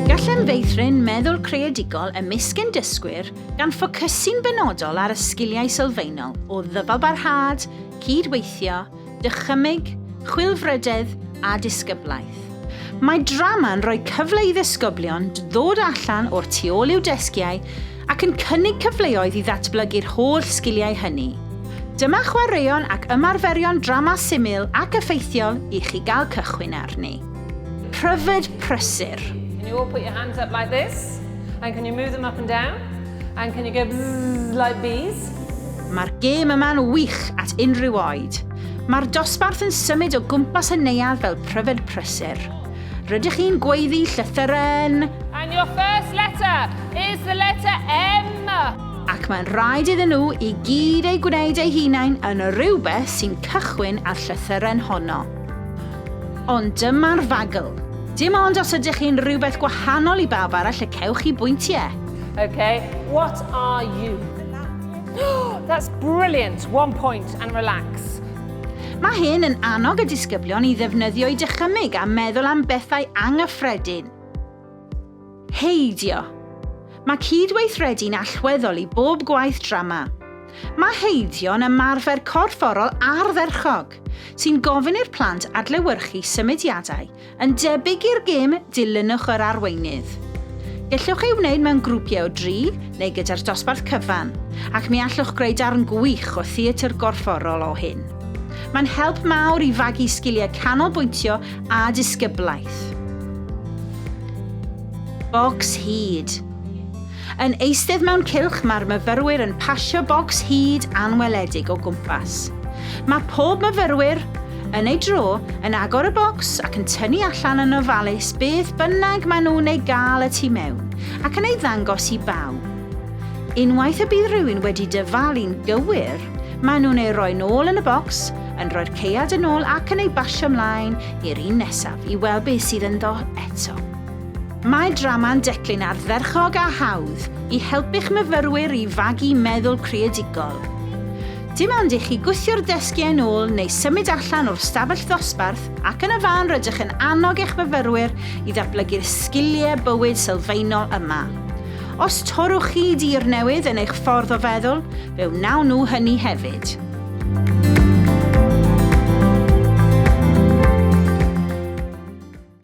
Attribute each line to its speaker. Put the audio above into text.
Speaker 1: Gallem feithrin meddwl creadigol ymysg ein dysgwyr gan ffocysu'n benodol ar y sgiliau sylfaenol o ddyfalbarhad, cyd-weithio, dychymyg, chwilfrydedd a disgyblaeth. Mae drama'n rhoi cyfle i ddisgyblion ddod allan o'r tu ôl i'w desgiau ac yn cynnig cyfleoedd i ddatblygu'r holl sgiliau hynny. Dyma chwaraeon ac ymarferion drama syml ac effeithiol i chi gael cychwyn arni. Pryfed prysur.
Speaker 2: Can you all put your hands up like this? And can you move them up and down? And can you go bzzz like bees?
Speaker 1: Mae'r gêm yma'n wych at unrhyw oed. Mae'r dosbarth yn symud o gwmpas y neuadd fel pryfed prysur. Rydych chi'n gweiddi llythyren...
Speaker 2: And your first letter is the letter M!
Speaker 1: Ac mae'n rhaid iddyn nhw i gyd eu gwneud eu hunain yn rhywbeth sy'n cychwyn â'r llythyren honno. Ond dyma'r fagl. Dim ond os ydych chi'n rhywbeth gwahanol i bawb arall y cewch chi bwyntiau.
Speaker 2: Ok, what are you? That's brilliant! One point and relax.
Speaker 1: Mae hyn yn annog y disgyblion i ddefnyddio'u dychymyg a meddwl am bethau anghyffredin. Heidio. Mae cydweithredu'n allweddol i bob gwaith drama. Mae heidio'n ymarfer corfforol ardderchog, sy'n gofyn i'r plant adlewyrchu symudiadau yn debyg i'r gêm Dilynwch yr Arweinydd. Gellwch ei wneud mewn grwpiau o dri neu gyda'r dosbarth cyfan, ac mi allwch greu darn gwych o theatr gorfforol o hyn. Mae'n help mawr i fagu sgiliau canolbwyntio a disgyblaeth. Bocs hud. Yn eistedd mewn cylch mae'r myfyrwyr yn pasio bocs hud anweledig o gwmpas. Mae pob myfyrwyr, yn ei dro, yn agor y bocs ac yn tynnu allan yn ofalus beth bynnag maen nhw'n ei gael y tu mewn, ac yn ei ddangos i bawb. Unwaith y bydd rhywun wedi dyfalu'n gywir, maen nhw'n ei roi nôl yn y bocs, yn rhoi'r caead yn ôl ac yn ei basio mlaen i'r un nesaf i weld beth sydd ynddo eto. Mae drama'n declyn ardderchog a hawdd i helpu'ch myfyrwyr i fagu meddwl creadigol. Dim ond i chi gwthio'r desgiau nôl neu symud allan o'r stafell ddosbarth ac yn y fan rydych yn annog eich myfyrwyr i ddatblygu'r sgiliau bywyd sylfaenol yma. Os torrwch chi dir newydd yn eich ffordd o feddwl, fe wnawn nhw hynny hefyd.